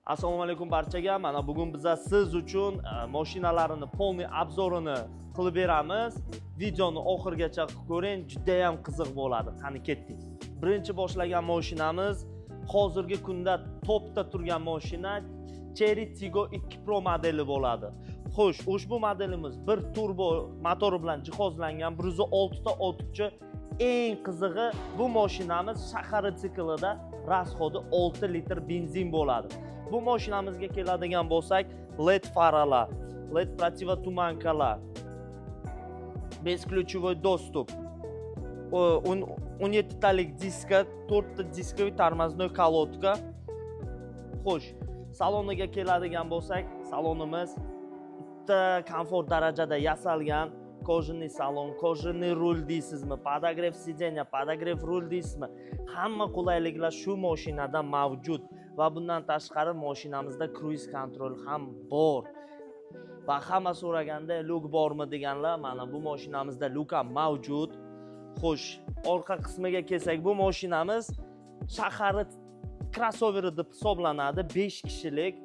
Assalomu alaykum barchaga. Mana bugun biza siz uchun mashinalarni полный обзор ini qilib beramiz. Videoni oxirigacha ko'ring, juda ham qiziq bo'ladi. Qani, ketdik. Birinchi boshlagan mashinamiz hozirgi kunda topda turgan mashina, Chery Tiggo 2 Pro modeli bo'ladi. Xo'sh, ushbu modelimiz bir turbo motori bilan jihozlangan, 106 ta ot kuchi. Eng qizig'i, bu mashinamiz shahar siklida расход i 6 litr benzin bo'ladi. Bu mashinamizga keladigan bo'lsak, LED faralar, LED противотуманка lar, бесключевой доступ, 17 talik diska, 4 ta дисковый тормозной колодка. Xo'sh, saloniga keladigan bo'lsak, salonimiz bitta komfort darajada yasalgan. Кожаный salon, кожаный rul deysizmi, подогрев сиденья, подогрев rul deysizmi, hamma qulayliklar shu mashinada mavjud. Va bundan tashqari mashinamizda круиз контроль ham bor. Va hamma so'raganda lyuk bormi deganlar, mana bu mashinamizda lyuk ham mavjud. Xo'sh, orqa qismiga kelsak, bu mashinamiz shahar krossoveri deb hisoblanadi, 5 kishilik.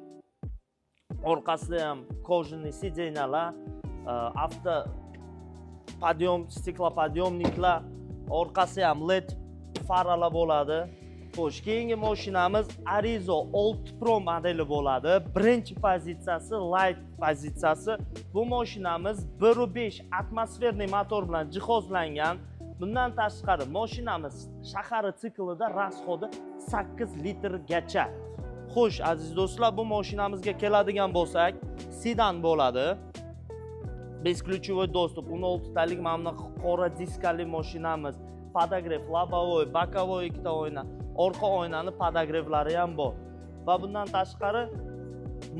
Orqasida ham кожаный сиденья lar, авто подъем, стеклоподъемник lar, orqasi ham LED faralar bo'ladi. Xo'sh, keyingi mashinamiz Arrizo 6 Pro modeli bo'ladi. Birinchi pozitsiyasi, light pozitsiyasi. Bu mashinamiz 1.5 атмосферный motor bilan jihozlangan. Bundan tashqari mashinamiz shahar siklida расход i 8 litrgacha. Xo'sh, aziz do'stlar, bu mashinamizga keladigan bo'lsak, sedan bo'ladi. Бесключевой доступ, 16 talik mana bunaqa qora diskali mashinamiz. Подогрев лобовой, боковой ikkita oyna, orqa oynani подогрев lari ham bor. Va bundan tashqari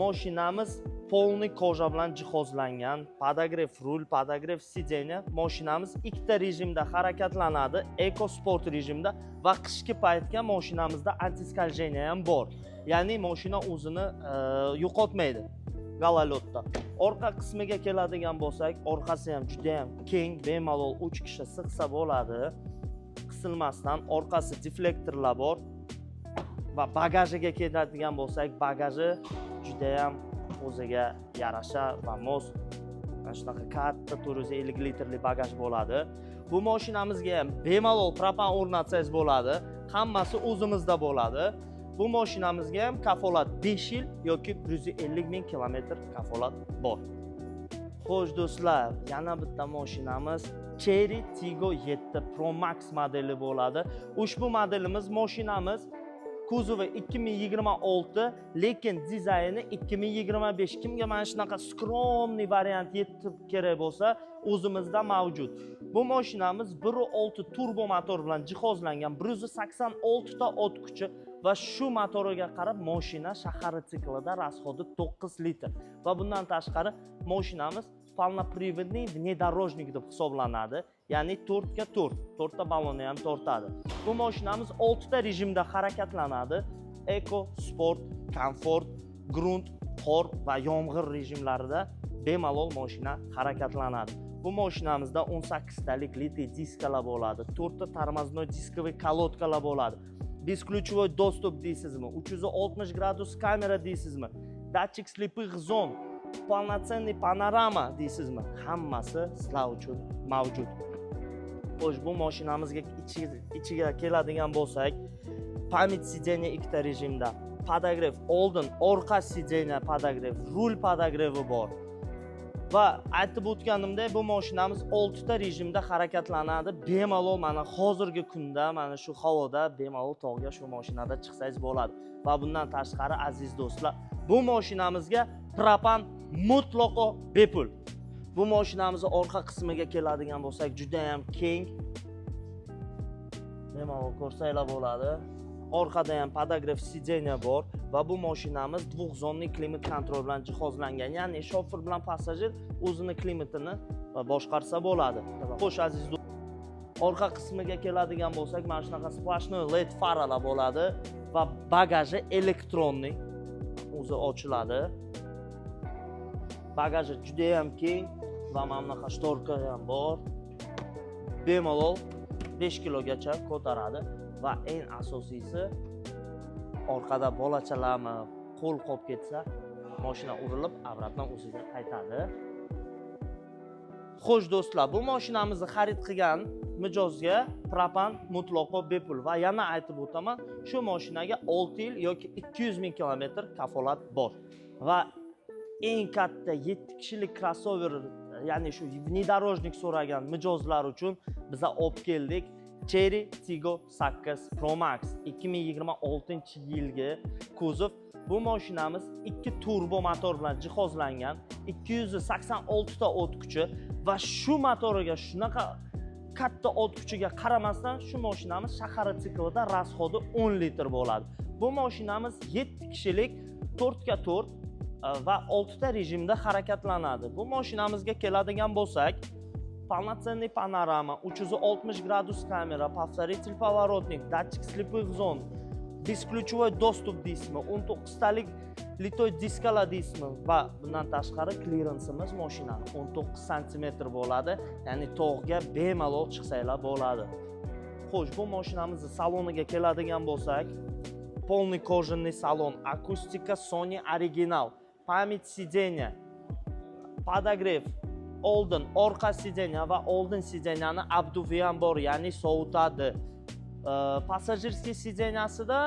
moshinamiz полный кожа bilan jihozlangan, подогрев rul, подогрев сиденья. Moshinamiz ikkita rejimda harakatlanadi, eko, sport rejimda. Va qishki paytga moshinamizda антискольжение ham bor, ya'ni moshina o'zini yo'qotmaydi гололед da. Orqa qismiga keladigan bo'lsak, orqasi ham juda ham keng, bemalol uch kishi sig'sa bo'ladi qisilmasdan. Orqasi deflektorlar bor. Va bagajiga keladigan bo'lsak, bagaji judayam o'ziga yarasha va mos, mana shunaqa katta 450 litrli bagaj bo'ladi. Bu moshinamizga ham bemalol propan o'rnatsangiz bo'ladi, hammasi o'zimizda bo'ladi. Bu moshinamizga ham kafolat 5 yil yoki 150 ming kilometr kafolat bor. Xo'sh, do'stlar, yana bitta moshinamiz Chery Tiggo 7 Pro Max modeli bo'ladi. Ushbu modelimiz, moshinamiz kuzovi 2026, lekin dizayni 2025. Kimga mana shunaqa скромный variant yetib kerak bo'lsa, o'zimizda mavjud. Bu moshinamiz 1.6 turbo motor bilan jihozlangan, 186 ta ot kuchi. Va shu motoriga qarab moshina shahar siklida расход i 9 litr. Va bundan tashqari moshinamiz полноприводный внедорожник deb hisoblanadi, ya'ni 4 ga 4, to'rtta ballonni ham tortadi. Bu moshinamiz oltita rejimda harakatlanadi: eko, sport, komfort, grunt, qor va yomg'ir rejimlarida bemalol moshina harakatlanadi. Bu moshinamizda 18 talik литый diskalar bo'ladi, to'rtta тормозной дисковый колодка lar bo'ladi, бесключевой доступ deysizmi, 360 gradus kamera deysizmi, датчик слепых зон, полноценный panorama deysizmi, hammasi sizlar uchun mavjud. Xo'sh, bu moshinamizga ichiga keladigan bo'lsak, память сиденья ikkita rejimda, подогрев oldin, orqa сиденья подогрев, rul подогрев i bor. Va aytib o'tganimdek, bu mashinamiz oltita rejimda harakatlanadi. Bemalol mana hozirgi kunda, mana shu havoda bemalol tog'ga shu mashinada chiqsangiz bo'ladi. Va bundan tashqari, aziz do'stlar, bu mashinamizga propan mutlaqo bepul. Bu mashinamizni orqa qismiga keladigan bo'lsak, judayam keng, bemalol ko'rsanglar bo'ladi. Orqada ham подогрев сиденья bor. Va bu mashinamiz двухзонный климат контроль bilan jihozlangan, ya'ni shofir bilan passajir o'zini klimatini boshqarsa bo'ladi. Xo'sh, aziz orqa qismiga keladigan bo'lsak, mana shunaqa сплошной LED faralar bo'ladi. Va bagaji электронный, o'zi ochiladi. Bagaji judayam keng va mana bunaqa шторка ham bor, bemalol 5 kilogacha ko'taradi. Va eng asosiysi, orqada bolachalarmi Qo'l qolib ketsa, mashina urilib, обратно o'ziga qaytadi. Xo'sh do'stlar, bu mashinamizni xarid qilgan mijozga propan mutlaqo bepul va yana aytib o'taman, shu mashinaga 6 yil yoki 200 ming kilometr kafolat bor. Va eng katta 7 kishilik crossover, ya'ni shu внедорожник so'ragan mijozlar uchun biza olib keldik Chery Tiggo 8 Pro Max 2026-yilgi kuzov. Bu mashinamiz 2 turbo motor bilan jihozlangan, 286 ta o't kuchi va shu motoriga, shunaqa katta ot kuchiga qaramasdan shu mashinamiz shahar siklida расход i 10 litr bo'ladi. Bu mashinamiz 7 kishilik 4 ga 4 va 6 ta rejimda harakatlanadi. Bu mashinamizga keladigan bo'lsak, полноценный panorama, 360 gradus kamera, повторитель поворотник, датчик слепых зон, бесключевой достуp deysizmi, 19 talik литой diskalar deysizmi va bundan tashqari klirensimiz mashinani 19 santimetr bo'ladi, ya'ni tog'ga bemalol chiqsanglar bo'ladi. Xo'sh, bu mashinamizni saloniga keladigan bo'lsak, полный кожаный salon, akustika Sony original, память сиденья, подогрев oldin, orqa сиденья va oldin сиденья ni обдув i ham bor, ya'ni sovutadi. Пассажирский сиденья sida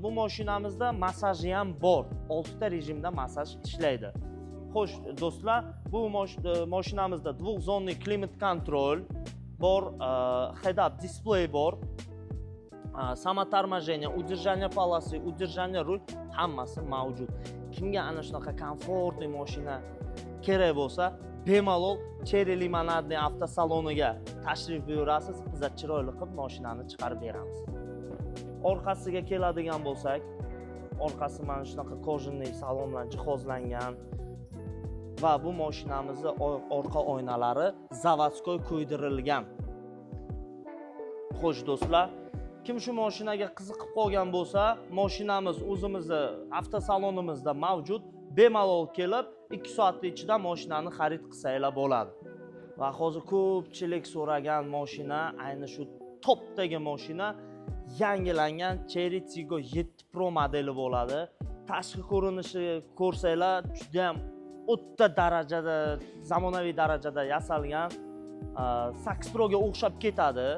bu mashinamizda massaji ham bor, oltita rejimda massaj ishlaydi. Xo'sh do'stlar, bu mashinamizda двухзонный климат-контроль bor, head up display bor, самоторможение, удержание полосы, удержание руль hammasi mavjud. Kimga ana shunaqa комфортный mashina kerak bo'lsa, bemalol Cherry Limonadniy avtosaloniga tashrif buyurasiz, biza chiroyli qilib mashinani chiqarib beramiz. Orqasiga keladigan bo'lsak, orqasi mana shunaqa кожаный salon bilan jihozlangan va bu mashinamizni orqa oynalari заводской kuydirilgan. Xo'sh do'stlar, kim shu mashinaga qiziqib qolgan bo'lsa, mashinamiz o'zimizni avtosalonimizda mavjud, bemalol kelib 2 soatni ichida mashinani xarid qilsanglar bo'ladi. Va hozir ko'pchilik so'ragan mashina, ayni shu topdagi mashina, yangilangan Chery Tiggo 7 Pro modeli bo'ladi. Tashqi ko'rinishi ko'rsanglar, juda ham o'ta darajada, zamonaviy darajada yasalgan, 8 Proga o'xshab ketadi.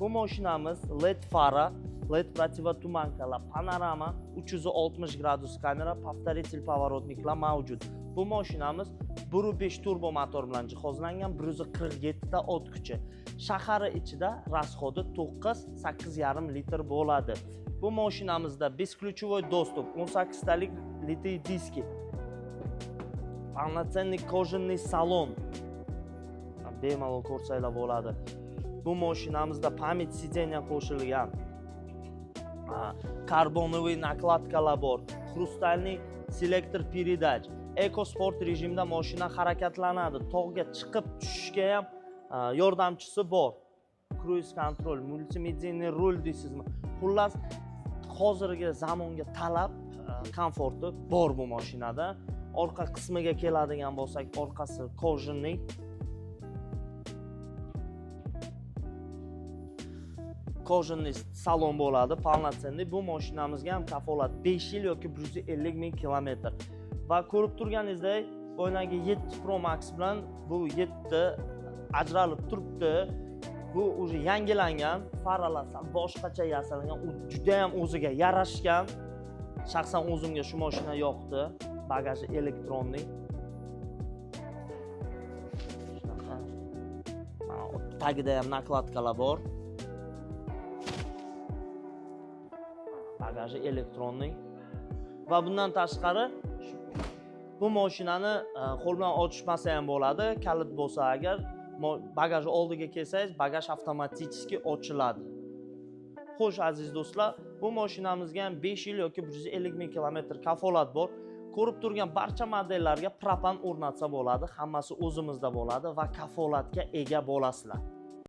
Bu mashinamiz LED fara, LED противотуманка lar, panorama, 360 gradus kamera, повторитель поворотник lar mavjud. Bu mashinamiz 1.5 turbo motor bilan jihozlangan, 147 ta ot kuchi. Shahari ichida расход i 9, 8,5 litr bo'ladi. Bu mashinamizda бесключевой доступ, 18 talik литые диски, полноценный кожаный salon, bemalol ko'rsanglar bo'ladi. Bu mashinamizda память сиденья qo'shilgan, карбоновый накладка lar bor, хрустальный селектор передач, эко, sport rejimda mashina harakatlanadi, tog'ga chiqib tushishga ham yordamchisi bor, круиз контроль, мультимедийный rul deysizmi, xullas hozirgi zamonga talab komforti bor bu mashinada. Orqa qismiga keladigan bo'lsak, orqasi кожаный salon bo'ladi, полноценный. Bu mashinamizga ham kafolat 5 yil yoki 150 ming kilometr. Va ko'rib turganingizdek, boyagi 7 Pro Max bilan bu 7 ajralib turibdi. Bu уже yangilangan, faralar sal boshqacha yasalgan, u juda ham o'ziga yarashgan. Shaxsan o'zimga shu mashina yoqdi. Bagaji электронный. Shunaqa. Mana tagida ham накладка lar bor. Bagaji электронный. Va bundan tashqari bu mashinani qo'l bilan ochmasa ham bo'ladi. Kalit bo'lsa agar bagaj oldiga kelsangiz, bagaj avtomatически ochiladi. Xo'sh, aziz do'stlar, bu mashinamizga ham 5 yil yoki 150 ming kilometr kafolat bor. Ko'rib turgan barcha modellarga propan o'rnatsa bo'ladi, hammasi o'zimizda bo'ladi va kafolatga ega bo'lasizlar.